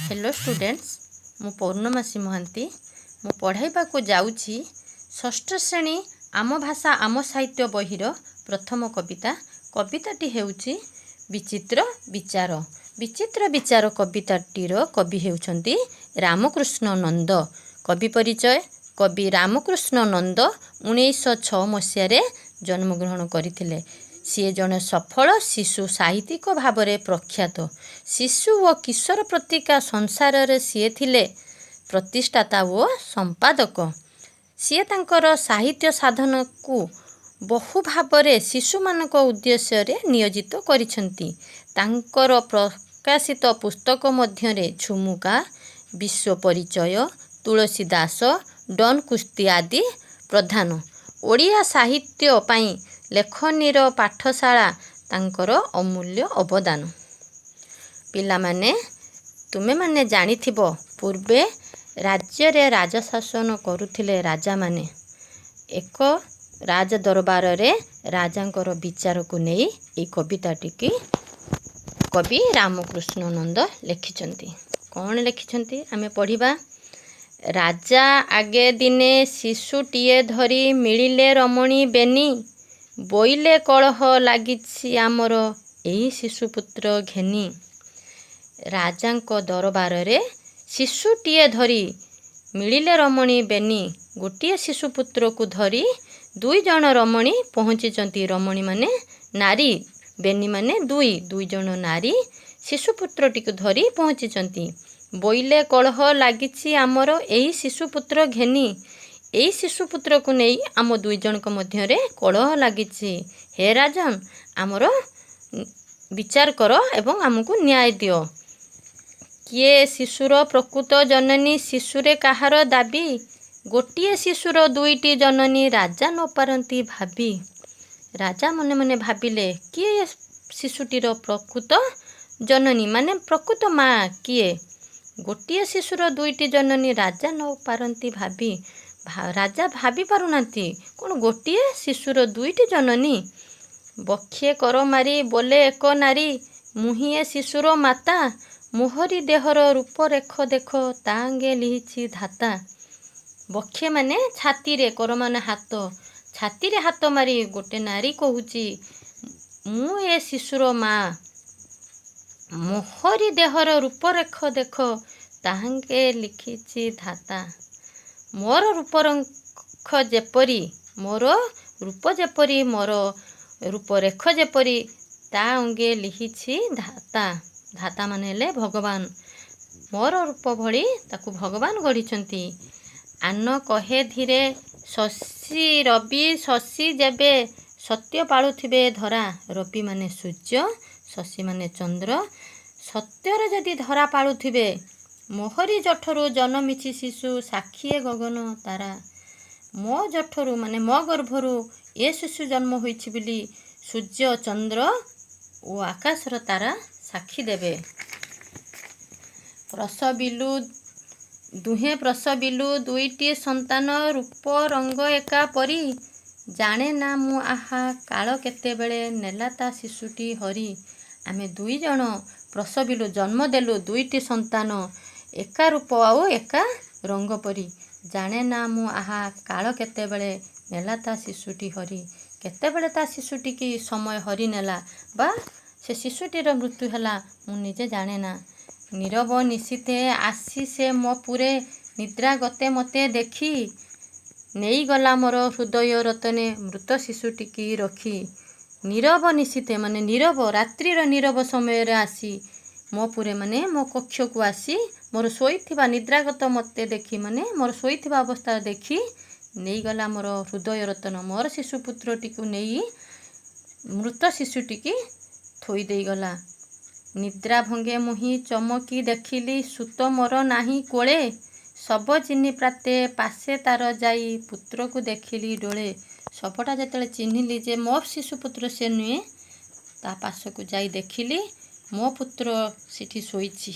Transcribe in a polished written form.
Hello students, ମୁଁ ପୌର୍ଣ୍ଣମାସୀ ମହାନ୍ତି। ମୁଁ ପଢ଼ାଇବାକୁ ଯାଉଛି ଷଷ୍ଠ ଶ୍ରେଣୀ ଆମ ଭାଷା ଆମ ସାହିତ୍ୟ ବହିର ପ୍ରଥମ କବିତା। କବିତାଟି ହେଉଛି ବିଚିତ୍ର ବିଚାର। ବିଚିତ୍ର ବିଚାର କବିତାଟିର କବି ହେଉଛନ୍ତି ରାମକୃଷ୍ଣ ନନ୍ଦ। କବି ପରିଚୟ: କବି ରାମକୃଷ୍ଣ ନନ୍ଦ 1906 ମସିହାରେ ଜନ୍ମଗ୍ରହଣ କରିଥିଲେ। ସିଏ ଜଣେ ସଫଳ ଶିଶୁ ସାହିତ୍ୟିକ ଭାବରେ ପ୍ରଖ୍ୟାତ। ଶିଶୁ ଓ କିଶୋର ପତ୍ରିକା ସଂସାରରେ ସିଏ ଥିଲେ ପ୍ରତିଷ୍ଠାତା ଓ ସମ୍ପାଦକ। ସିଏ ତାଙ୍କର ସାହିତ୍ୟ ସାଧନକୁ ବହୁ ଭାବରେ ଶିଶୁମାନଙ୍କ ଉଦ୍ଦେଶ୍ୟରେ ନିୟୋଜିତ କରିଛନ୍ତି। ତାଙ୍କର ପ୍ରକାଶିତ ପୁସ୍ତକ ମଧ୍ୟରେ ଝୁମୁକା, ବିଶ୍ୱ ପରିଚୟ, ତୁଳସୀ ଦାସ, ଡନ୍ କୁସ୍ତି ଆଦି ପ୍ରଧାନ। ଓଡ଼ିଆ ସାହିତ୍ୟ ପାଇଁ ଲେଖନୀର ପାଠଶାଳା ତାଙ୍କର ଅମୂଲ୍ୟ ଅବଦାନ। ପିଲାମାନେ, ତୁମେମାନେ ଜାଣିଥିବ, ପୂର୍ବେ ରାଜ୍ୟରେ ରାଜଶାସନ କରୁଥିଲେ ରାଜାମାନେ। ଏକ ରାଜ ଦରବାରରେ ରାଜାଙ୍କର ବିଚାରକୁ ନେଇ ଏଇ କବିତାଟିକି କବି ରାମକୃଷ୍ଣ ନନ୍ଦ ଲେଖିଛନ୍ତି। କ'ଣ ଲେଖିଛନ୍ତି, ଆମେ ପଢ଼ିବା। ରାଜା ଆଗେ ଦିନେ ଶିଶୁଟିଏ ଧରି ମିଳିଲେ ରମଣୀ ବେନି, ବୋଇଲେ କଳହ ଲାଗିଛି ଆମର ଏହି ଶିଶୁପୁତ୍ର ଘେନି। ରାଜାଙ୍କ ଦରବାରରେ ଶିଶୁଟିଏ ଧରି ମିଳିଲେ ରମଣୀ ବେନି, ଗୋଟିଏ ଶିଶୁପୁତ୍ରକୁ ଧରି ଦୁଇ ଜଣ ରମଣୀ ପହଞ୍ଚିଛନ୍ତି। ରମଣୀ ମାନେ ନାରୀ, ବେନି ମାନେ ଦୁଇ। ଦୁଇ ଜଣ ନାରୀ ଶିଶୁପୁତ୍ରଟିକୁ ଧରି ପହଞ୍ଚିଛନ୍ତି। ବୋଇଲେ କଳହ ଲାଗିଛି ଆମର ଏହି ଶିଶୁପୁତ୍ର ଘେନି, ଏଇ ଶିଶୁପୁତ୍ରକୁ ନେଇ ଆମ ଦୁଇ ଜଣଙ୍କ ମଧ୍ୟରେ କଳହ ଲାଗିଛି। ହେ ରାଜନ, ଆମର ବିଚାର କର ଏବଂ ଆମକୁ ନ୍ୟାୟ ଦିଅ। କିଏ ଶିଶୁର ପ୍ରକୃତ ଜନନୀ, ଶିଶୁରେ କାହାର ଦାବି? ଗୋଟିଏ ଶିଶୁର ଦୁଇଟି ଜନନୀ, ରାଜା ନ ପାରନ୍ତି ଭାବି। ରାଜା ମନେ ମନେ ଭାବିଲେ, କିଏ ଏ ଶିଶୁଟିର ପ୍ରକୃତ ଜନନୀ, ମାନେ ପ୍ରକୃତ ମା କିଏ? ଗୋଟିଏ ଶିଶୁର ଦୁଇଟି ଜନନୀ, ରାଜା ନ ପାରନ୍ତି ଭାବି। ରାଜା ଭାବି ପାରୁନାହାନ୍ତି, କ'ଣ ଗୋଟିଏ ଶିଶୁର ଦୁଇଟି ଜନନୀ? ବକ୍ଷେ କର ମାରି ବୋଲେ ଏକ ନାରୀ, ମୁହିଁ ଏ ଶିଶୁର ମାତା, ମୋହରି ଦେହର ରୂପରେଖ ଦେଖ, ତା ଅଙ୍ଗେ ଲିହିଛି ଧାତା। ବକ୍ଷେ ମାନେ ଛାତିରେ, କର ମାନେ ହାତ। ଛାତିରେ ହାତ ମାରି ଗୋଟେ ନାରୀ କହୁଛି, ମୁଁ ଏ ଶିଶୁର ମା। ମୋହରି ଦେହର ରୂପରେଖ ଦେଖ, ତାହାଙ୍କେ ଲିଖିଛି ଧାତା। ମୋର ରୂପରେଖ ଯେପରି, ମୋର ରୂପ ଯେପରି, ମୋର ରୂପରେଖ ଯେପରି, ତା ଅଙ୍ଗେ ଲିହିଛି ଧାତା। ଧାତା ମାନେ ହେଲେ ଭଗବାନ। ମୋର ରୂପ ଭଳି ତାକୁ ଭଗବାନ ଗଢ଼ିଛନ୍ତି। ଆନ କହେ ଧୀରେ ଶଶୀ, ରବି ଶଶୀ ଯେବେ ସତ୍ୟ ପାଳୁଥିବେ ଧରା। ରବି ମାନେ ସୂର୍ଯ୍ୟ, ଶଶୀ ମାନେ ଚନ୍ଦ୍ର। ସତ୍ୟର ଯଦି ଧରା ପାଳୁଥିବେ, ମୋହରି ଜଠରୁ ଜନମିଛି ଶିଶୁ, ସାକ୍ଷୀଏ ଗଗନ ତାରା। ମୋ ଜଠରୁ ମାନେ ମୋ ଗର୍ଭରୁ ଏ ଶିଶୁ ଜନ୍ମ ହୋଇଛି ବୋଲି ସୂର୍ଯ୍ୟ, ଚନ୍ଦ୍ର ଓ ଆକାଶର ତାରା ସାକ୍ଷୀ ଦେବେ। ପ୍ରସବିଲୁ ଦୁହେଁ ପ୍ରସବିଲୁ ଦୁଇଟି ସନ୍ତାନ, ରୂପ ରଙ୍ଗ ଏକା ପରି। ଜାଣେ ନା ମୁଁ ଆହା, କାଳ କେତେବେଳେ ନେଲା ତା ଶିଶୁଟି ହରି। ଆମେ ଦୁଇ ଜଣ ପ୍ରସବିଲୁ, ଜନ୍ମ ଦେଲୁ ଦୁଇଟି ସନ୍ତାନ, ଏକା ରୂପ ଆଉ ଏକା ରଙ୍ଗ ପରି। ଜାଣେ ନା ମୁଁ ଆହା, କାଳ କେତେବେଳେ ନେଲା ତା ଶିଶୁଟି ହରି। କେତେବେଳେ ତା ଶିଶୁଟିକି ସମୟ ହରି ନେଲା ବା ସେ ଶିଶୁଟିର ମୃତ୍ୟୁ ହେଲା, ମୁଁ ନିଜେ ଜାଣେ ନା। ନୀରବ ନିଶୀଥେ ଆସି ସେ ମୋ ପୁରେ ନିଦ୍ରାଗତେ ମୋତେ ଦେଖି, ନେଇଗଲା ମୋର ହୃଦୟ ରତନେ ମୃତ ଶିଶୁଟିକି ରଖି। ନୀରବ ନିଶୀଥେ ମାନେ ନୀରବ ରାତ୍ରିର ନୀରବ ସମୟରେ ଆସି ମୋ ପୁରେ ମାନେ ମୋ କକ୍ଷକୁ ଆସି ମୋର ଶୋଇଥିବା ନିଦ୍ରାଗତ ମୋତେ ଦେଖି, ମାନେ ମୋର ଶୋଇଥିବା ଅବସ୍ଥା ଦେଖି ନେଇଗଲା ମୋର ହୃଦୟ ରତନ, ମୋର ଶିଶୁପୁତ୍ରଟିକୁ ନେଇ ମୃତ ଶିଶୁଟିକି ଥୋଇ ଦେଇଗଲା। ନିଦ୍ରା ଭଙ୍ଗେ ମୁହିଁ ଚମକି ଦେଖିଲି, ସୁତ ମୋର ନାହିଁ କୋଳେ। ଶବ ଚିହ୍ନି ପ୍ରାତେ ପାଶେ ତାର ଯାଇ ପୁତ୍ରକୁ ଦେଖିଲି ଡୋଳେ। ଶବଟା ଯେତେବେଳେ ଚିହ୍ନିଲି ଯେ ମୋ ଶିଶୁପୁତ୍ର ସେ ନୁହେଁ, ତା ପାଶକୁ ଯାଇ ଦେଖିଲି ମୋ ପୁତ୍ର ସେଠି ଶୋଇଛି।